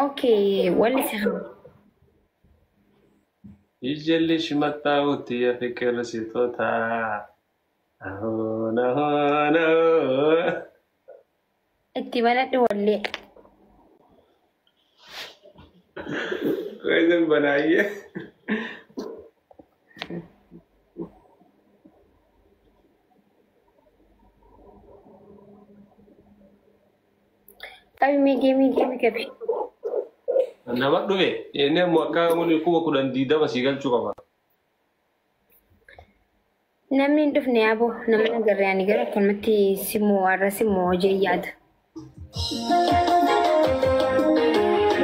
Okay, walli si ይዤልሽ መጣሁት የፍቅር ስጦታ። አሁን አሁን አሁን Itti banadhu wallee. ቆይ ዝም በላየ። Qabi mee geemii geemii qabi. Nama dhufe inni ammoo akka 10,000 20 sii galchuu qaba. Namni hin dhufne yaaboo nama agarre ani gara akkanumatti simoo har'a simoo hojii yaada.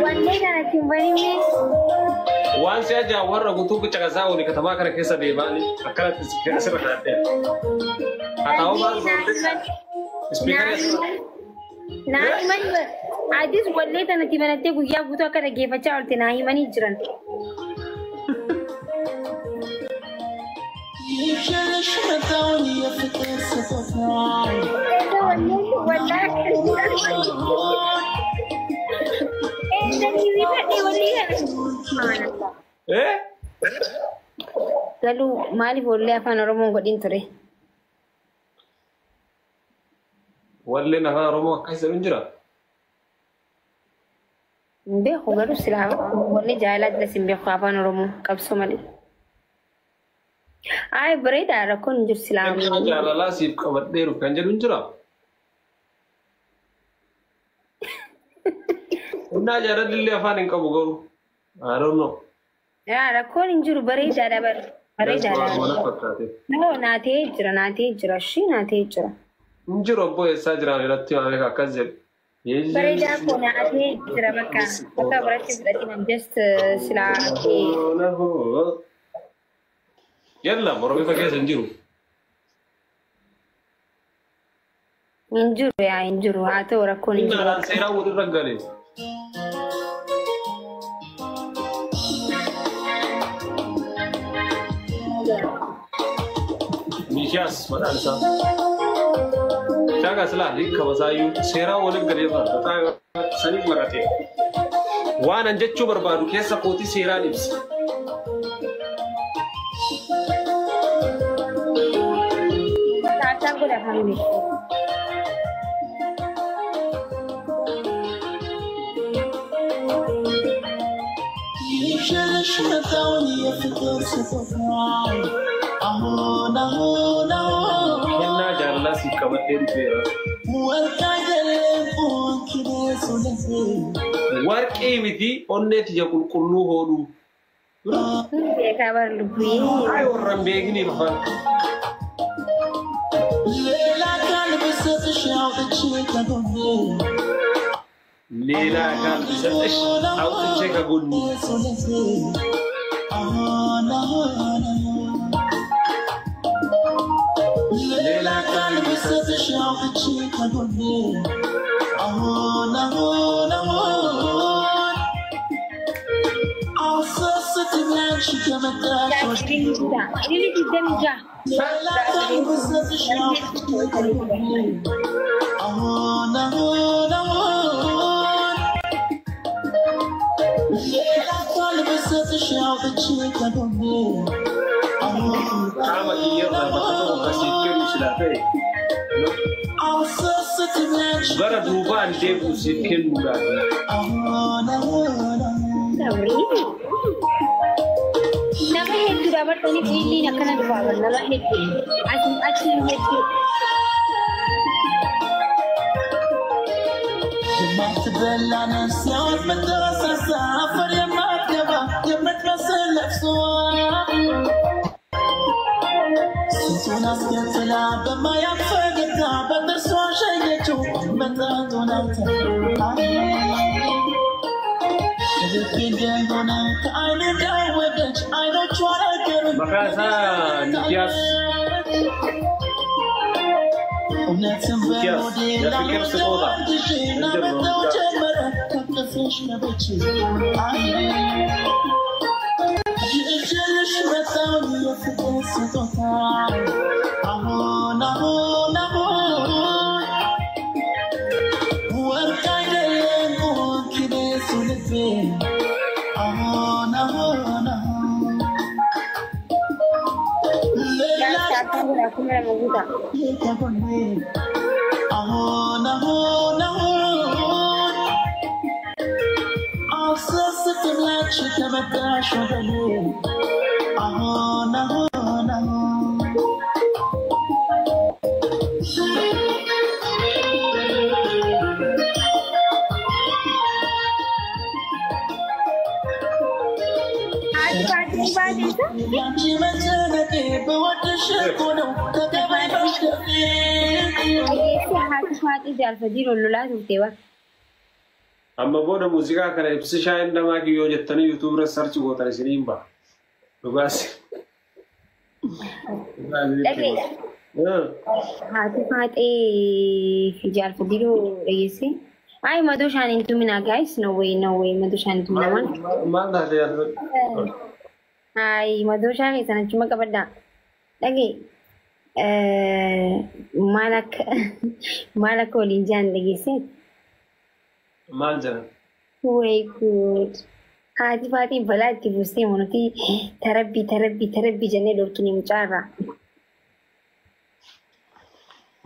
Wallee kana ittiin banimne. Waan si ajaa'ibu warra guutuu caqasaa oole katamaa kana keessa deemaanii akkanatti asirra kaa'adheera. Haa ta'u maal ispiikara Naa himanii atis wallee tanatti banattee guyyaa guutuu akka dhaggeeffachaa oolte naa himanii jiran. Eh? Galuu maaliif wallee afaan Oromoon godhin ture? Walleen afaan Oromoo akkas jedhu hin jira? Hin beeku garuu silaa wallee jaalalaa jiras hin beeku afaan Oromoo qabsoo malee. Ay bareedaa rakkoon hin jiru silaa. Kennaa jaalalaa siif qabadheeru kan jedhu hin jira? Kennaa jaalalli afaan hin qabu garuu. I don't know. Yaa rakkoon hin jiru bareedaadha bara. Bareedaadha. Mana fakkaate. No naatee jira naatee jira ishii naatee jira. Hin jiru obbo eessaa jiraan irratti waan akkas jedhu. Bareedaa koo naatee jira bakka bakka biratti fudhatiin just silaa. Yalla Oromifa keessa hin jiru. Hin jiru yaa hin jiru haa ta'u rakkoon hin jiru. Innaan seeraa walirra galee. Miishaas maqaan isaa. Shaakaa silaa hiika masaayyuu seeraa waliin galee bara saniif maratee. Waan an jechuu barbaadu keessa kootii seeraan ibsa. Taataa godha family. Kennaa jaalalaa siif qabadhee dhufeera. Warqii miti onnee tiyya qulqulluu hoodhuu. Beekaa bara lubbuyyee. Ay warra hin beekniif afaan. ሌላ አካል ቢሰጥሽ አውጥቼ ከጎኒ። ሌላ ቃል ብሰጥሽ አውጥቼ ከጎኔ አሁን አሁን አሁን አልሰስትም ያንቺ ከመጣሽ Ilili 26. ሌላ ቃል ብሰጥሽ አውጥቼ ከጎኔ አሁን አሁን አሁን ሌላ ቃል ብሰጥሽ አውጥቼ ከጎኔ አሁን Qaama kiyyarraa bakka tokko akkasiif kennu silaa ta'e አልሰስትም ያንቺ gara duubaan deebi'u siif kennuudhaaf. አሁን አሁን አሁን Nama hedduu dabartaniif ililliin akkana dhufaa bara nama hedduu. Asii achi hedduu. የማትበላ ነፍስ የምትረሳሳ አፈር የማትገባ የምትመስል ለቅሶ ስንቱን አስከትላ በማያም ፈገግታ በጥርሷ ሸኘችው መጠጡን አውታ ከልቤ እንደሆነ ከዓይኔ እንዳወደች አይኖቿ ነገሩኝ Maqaan isaa Mikiyaas. እውነትም ሚኪያስ በሆዴ የፍቅር ስጦታ ላልወድሽ ላመጣው ጀመረ ከቅፍሽ ገብቼ ይዤልሽ መጣሁ የፍቅር ስጦታ አሁን አሁን አሁን ወርቅ አይደለም ኪኔ ሱልቤ ከልቤ አሁን አሁን አሁን ሌላ 2,000 guutaa. ከጎኔ አሁን አሁን አሁን አልሰስትም ላንቺ ከመጣሽ ወገኔ አሁን አሁን አሁን Haati faaxee baateessa. ያንቺ መጨነቄ ብወድሽ እኮ ነው ተቀበይ ባሽቴ Dhageessee haati faaxee jaalfatii lollolaa turte ba. Amma booda muuziqaa kana ibsishaa hin dhamaa kiyyoo jettanii yuutuub irra sarchi gootan isiniin ba'a. Dhugaas. Dhagee haati faaxee fi jaalfatii dhageessee. Ay madoo shaan hin tuminaa guys, no way, no way, madoo shaan hin tuminaa maal. Maal taate jaalfadhu? Ay madoo shaan keessan achuma qabadhaa. Dhagee maal akka maal akka waliin jaan dhageessee. Maal jedhan? Way good. Haati faaxee balaa itti buustee nuti tarabbii tarabbii tarabbii jennee dhorkine mucaarraa.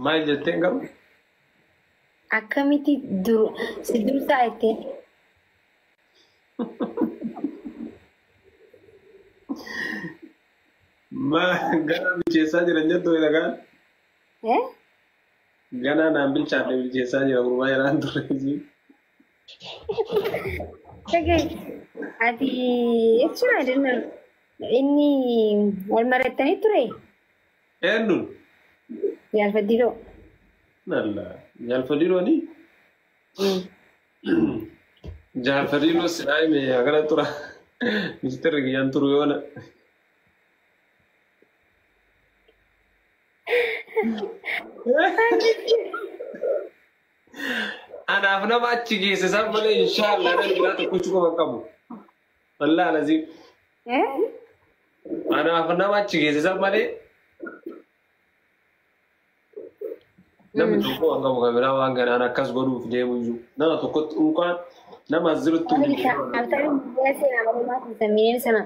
Maal jetteen garuu? Akkamitti dur si dursaa jettee. Maal gara bilcheessaa jiran jettu dhagaan? Eh? Ganaa naan bilchaadhe bilcheessaa jira gurbaa jedhaan turre isiin. Dhagee ati jechuun I don't know. Inni wal marattanii ture Eenyuun? jaalfaddiidoo. Nalla jaalfadhiilooni? Jaalfadhiiloo silaa hime akkana tura. Ministeerri kiyyaan turu yoona. Anaaf nama achi geesse isaan malee inshaallah nan biraa tokkochuu qofa hin qabu. Wallaahi laziim. Eh? Anaaf nama achi geesse isaan malee namni tokko waan qabu kan biraa waan kanaan akkas godhuuf deemu iyyuu. Nama tokkotti unkaan nama as jirutti Wali taa'anii biyya seenaa malee maal sammeen sana.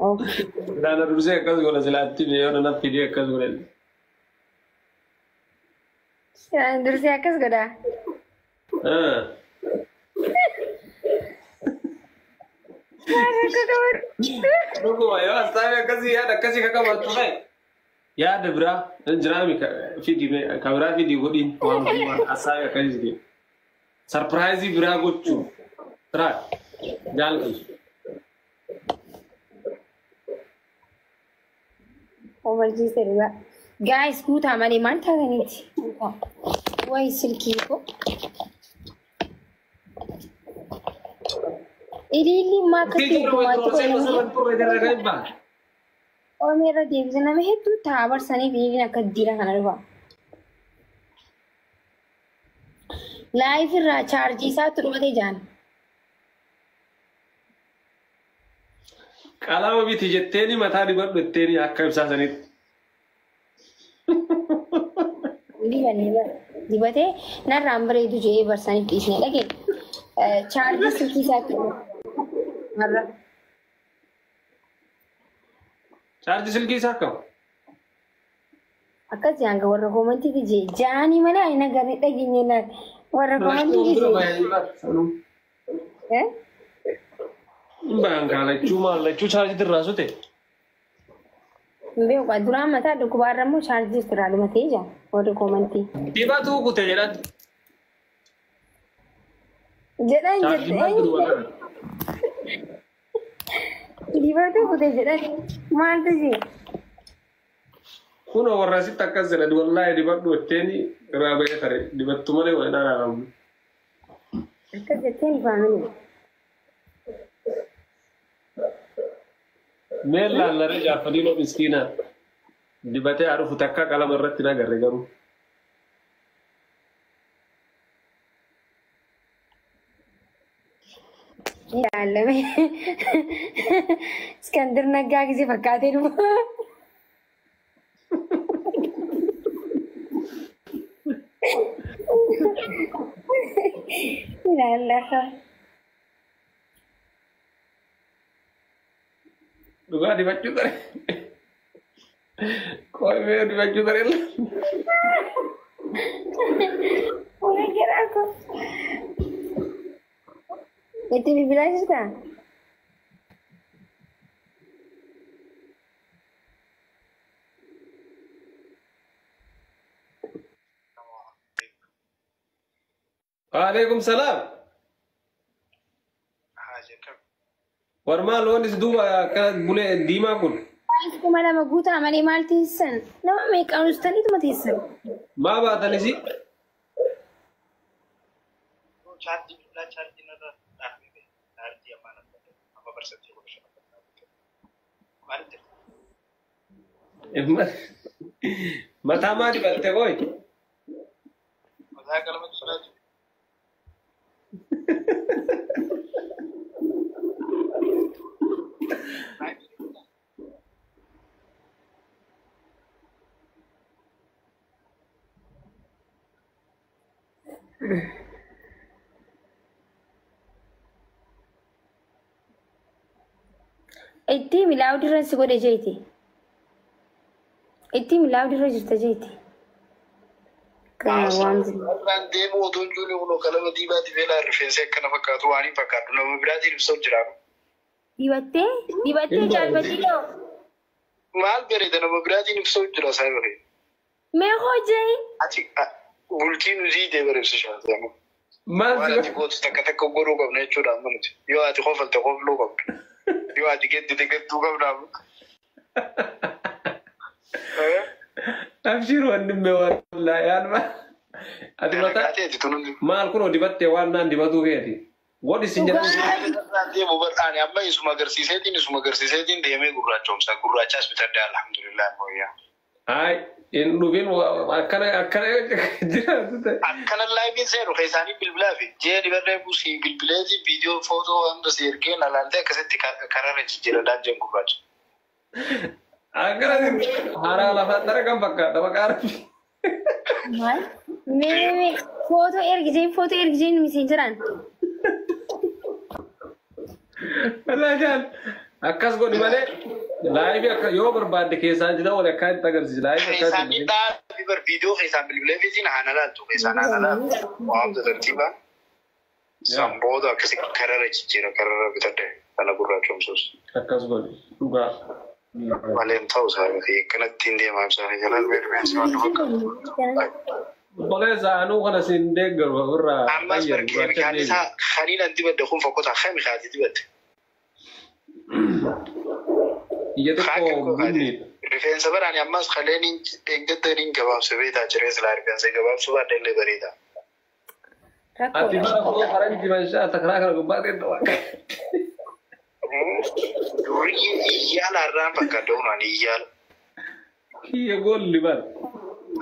Okay. Naana dursee akkas godha silaatti yoona na fidee akkas godha. Dursee akkas godhaa. Maal akka qabatu? Dhuguma yoo astaanii akkasii yaada akkasii ka qabaattu ta'e yaada biraa hin jiraami fidi ka biraa fidi godhiin waan waan astaanii akkasii jedhe. Sarpiraayizii biraa gochuu biraa jaalladhu. Obalchiise dhugaa. Guys guutaa malee maal taataniiti? Wayi silkii koo. Ililli maa akkatti heddumaatti qo'ee Oomee irra deebise nama hedduu ta'a barsaniif ililliin akka diira kana dhufa. Laayif irraa chaarjii isaatu dhumate jaan. Qalama biti jetteeni mataa dibadhu jetteeni akka ibsaa sanitti. Dibanne bara. Dibatee narraan bareedu jedhee barsaniif dhiisne dhagee. Chaarjii silkii isaatti dhumate. Har'a. Chaarjii silkii isaa akkam? Akkas hanga warra koomantiiti jee jaanii malee ani nagarri dhageenye naan warra koomantiiti jee. Hin lachuu maal lachuu chaarjii irraa sute? Hin beeku duraan mataa dhukkubaarra immoo chaarjii irraa dhumatee jira warri koomantii. Dibatuu kute jedhan. Jedhan Chaarjii jette maal eenyu dibatuu kute jedhan maaltu jee? Kunoo warra asitti akkas jedhan wallaahi dibadhu jetteeni irraa bahee tare dibattu malee wal araaramu. Akkas jetteen faamini. Mee laallaree jaarfadiinoo miskiina dibatee haa dhufu takka qalama irratti hin agarre garuu. Ilaalame. Iskandir Naggaa gisee fakkaatee dhufa. Ilaallata. Dhugaa dibachuu ture. Qoy mee dibachuu ture. Fuula garaa koo. Itti bilbilaa jirtaa? Waalaikum salaam. Warmaa loonis duuba akkana bulee diimaa kun. 2000 guutaa malee maal teessan? Nama meeqaan ustaniituma teessan? Maa baatanis? Mataa maa dibatte qoy? Itti milaa'uu si godhe jeeti. Itti milaa'uu dirra jirta jeeti. Irraan deemu otoo hin jiru kunoo qalama diimaa dibee rifeensa akkana fakkaatu waan hin fakkaatu nama biraatiin ibsa jira. Dibattee dibattee jaalbatii dhoo. Maal bareeda nama biraatiin ibsa jira saayiba. Mee hojii? Ati bultiin nuti deebiin ibsa shaatamu. Maal Waan ati gootu takka takka godhuu qabna jechuudha amma nuti. Yoo ati kofalte kofluu qabna. Yoo ati geddite gedduu qabna amma. Abshir wandimme wallahi alma. Ati mataa maal kunoo dibattee waan naan dibatuu keeti. Godhi sin jedhu. Deemu bar'aani amma isuma agarsiiseetiin deemee gurraachoomsa. Gurraachaas bitadde alhamdulillah mooyyaa. Ay hin dhufin akkana akkana jiraatu ta'e. Akkana laayifiin seenu keessaanii bilbilaa fi ji'a dibarree buusii bilbileeti viidiyoo footoo hunda si ergee nalaaltee akkasitti kararra jijjiiradhaan jeen gurraacha. Akkana haaraa lafaan dara kan fakkaata maqaa rabbi. Maal? Mee footoo ergiseen misiin jiran. Wallaahi jaal akkas godhi malee laayifii akka yoo barbaadde keessaan jira wal akka itti agarsiisi laayifii akka Keessaan dhaabii bar viidiyoo keessaan bilbilee fiitiin haana laaltu keessaan haana laaltu waamta tartiibaan. San booda akkasi kararra jijjiira kararra bitadde kana gurraachoomsuus. Akkas godhi dhugaa. Malee hin ta'u saayiba akkanatti hin deemaa ibsanii jalaan rifeensi waan fakkaatu. Obboleessa anuu kana siin deeggaru ofirraa. Ammas bar keemikaalli isaa kaniin an dibadde kun fokkotaa keemikaati dibadde. Ija xiqqoo bunniidha. Rifeensa baraan ammas kaleen dheengadda niin gabaabse beektaa jiree silaa rifeensa gabaabsuu baadha illee bareeda. Ati bara koo faranji manshaa takraa kana gubbaa ta'e waaqa. Durii iyyaala irraan fakkaata hunaan iyyaala. Kiyya golli bara.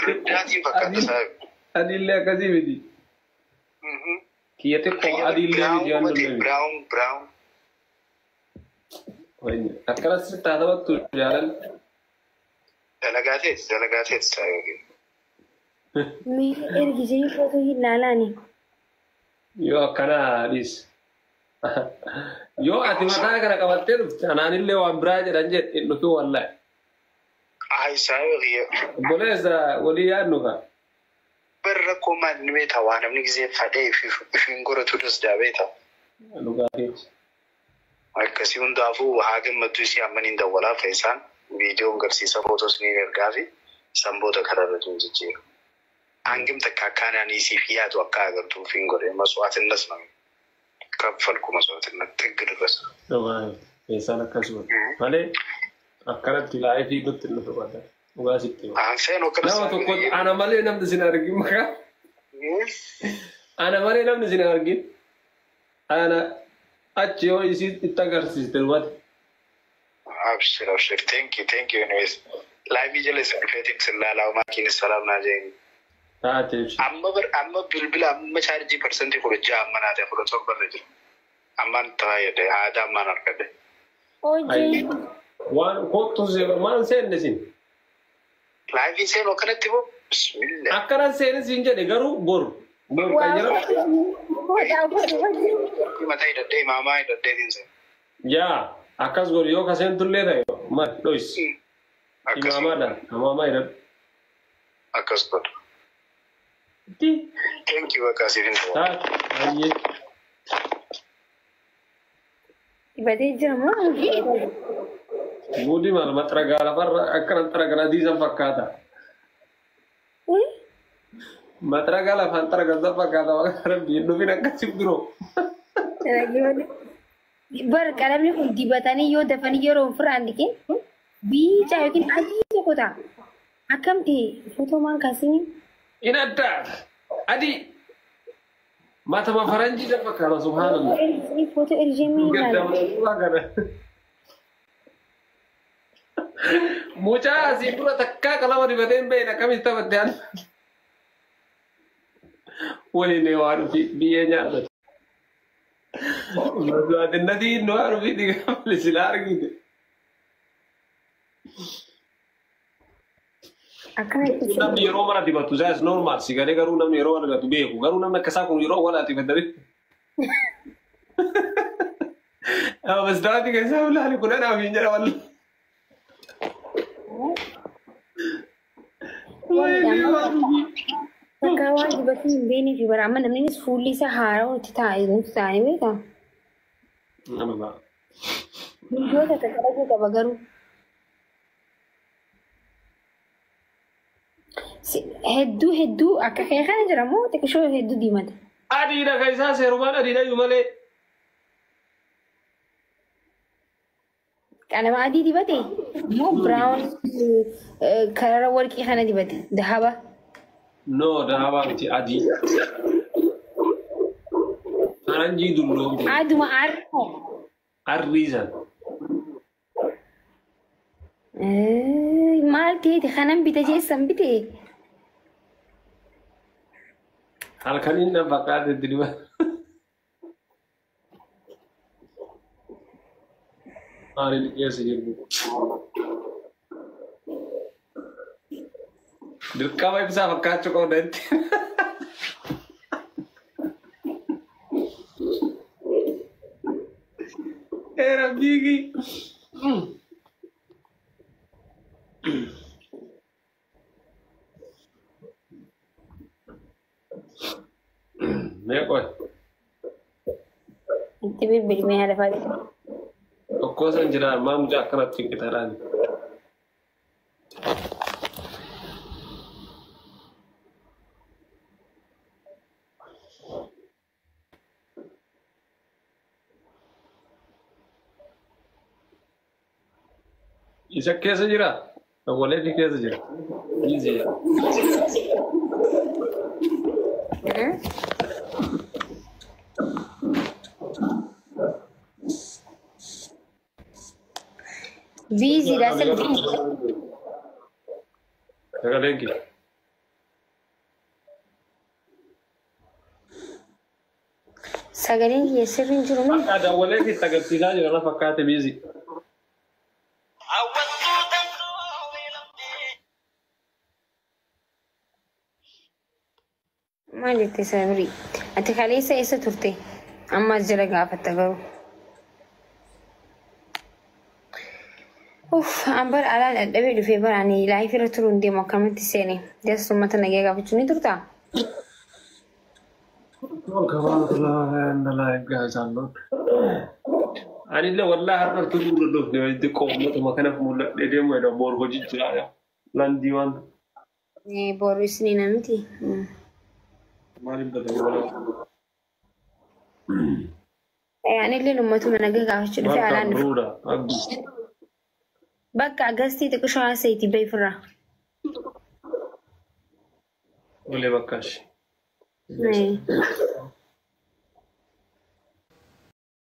Riddaatiin fakkaata saayiba. Adiillee akkasii miti. Kiyya xiqqoo adiillee miti waan dullame. Brown brown. Akkanas sitti haa taphattu jaalal. Dalagaa ta'eeti saayiba. Mee ergisee footoo hin laalaani. Yoo akkanaa dhiis. Yoo ati mataa kana qabattee dhufte anaanillee waan biraa jedhan jedhe hin dhufin wallahi. Ay saayiba. Obboleessa walii yaadnu kaa. Bar rakkoo maal ni beektaa waa namni gisee fadhee ifiin godhatu dasdaa beektaa. Dhugaa keeti. Akkasii hundaafuu haa gammaddu isii amma niin dawwalaa fe'isaan viidiyoon garsiisa footos ni ergaa fi sanboota kararra jiru jijjiiru. Hangim takka akkaan ani isiif yaadu akka agartuuf hin godhe maswaatinnas nama kaffalku maswaatinna xiggi dubbas. Dhugaa fe'isaan akkasuma malee akkanatti laayifii nutti hin dhufu badda. Dhugaa sitti hima. Aan seenu akkanas. Nama tokko ana malee namni sin argin maqaa. Ana malee namni sin argin. Ana achi yoo isii itti agarsiiste dhumate. Abshir abshir thank you anyways. Laayifii jala isin dhufeetiin sin laalaa maakiinis salaam naa jeen. Taate ibsi. Amma bar amma bilbila amma chaarjii 16% amma naa ta'e 17 irra jira. Ammaan taa'ee aadaa ammaan argadhe. Hojii. Waan kottu maal seenne sin? Laayifii seenu akkanatti moo? Bismillah. Akkanan seene siin jedhe garuu boru Mataa hidhadhee imaamaa hidhadheetiin seena. Yaa akkas godhu yoo kaseen tullee ta'e maal dho'is. Imaamaadhaan imaamaa hidhadhu. Akkas godhu. Thank you bakka asiif hin ta'u. Taate. Dibatee jira moo? Muudii maal maxxaragaa lafarra akkana xaragaa diisan fakkaata. Maxxaragaa lafaan xaragaa fakkaata waan rabbiin dhufin akkasii biroo. Bar qalamni kun dibatanii yoo dafanii yeroo ofirraan dhiqin biicaa yookiin adii tokko ta'a. Akkam ta'e footoo maan kaasini? In adda adii matama faranjii da fakkaata subhaanallah. Footoo erjemii ilaala. Mucaa asiin dura takkaa qalama dibatee hin beekne akkamitti taphatte an. Waliin waa dhufi biyyee nyaata. Maswaatinnati nu waa dhufi dhiqamale silaa argite. Namni yeroo mara dibatu isaas normaal si galee garuu namni yeroo mara dibatu beeku garuu namni akkasaa kun yeroo walaati dibatanii. Masdaati keessaa ilaali kun anaaf hin jedha walli. Bakka waan dibatee hin beeknee fi bara amma namnis fuulli isaa haaraa itti taa'ee nuti taa'ee beekaa? Nama. Biyyoota takka qaba garuu. Hedduu hedduu akka kee kana jira moo xiqqishoo hedduu diimata? Adiidha kan isaa seerumaan adiidha iyyuu malee. Qalama adii dibate moo biraawun karara warqii kana dibate dahaba? No dahaba miti adii. Faranjii dulloomte. Aduma arri. Arrii san. Maal ta'eeti kanan bita jeessan bite? Halkaniin na fakkaate dibata. Maaliin keessa jirtu? Dirqama ibsaa fakkaachuu qabda itti. Era biigi. Mee qoy. Itti bilbilmee haala faati. Tokko san jira maa mucaa akkanatti cinqitaadhaan. Isa keessa jira? Awwaleefi keessa jira? Easy. Busy dah selfie. Sagaleen kee. Sagaleen kee sirriin jiru moo? Akka daawwalee fi agarsiisaa jira na fakkaate busy. Maal jette sabrii? Ati kaleessa eessa turte? Ammas jala gaafatta garuu. Uff, an bara alaan dadhabee dhufee bara ani laayif irra turuun deemu akkamitti seene? Jaas uummata nagaa gaafachuu ni turtaa? Anillee wallaahi har'a turuu irra dhufne xiqqoo uummatuma kanaaf mul'adhee deemu jedha boru hojii jira landii waan. Boru isinii namiti. Maaliif badee? Anillee uummatuma nagaa gaafachuu dhufee alaan dhufe. Bakka agastii xiqqishoo haasayitii beekirraa. Olee bakka ishee.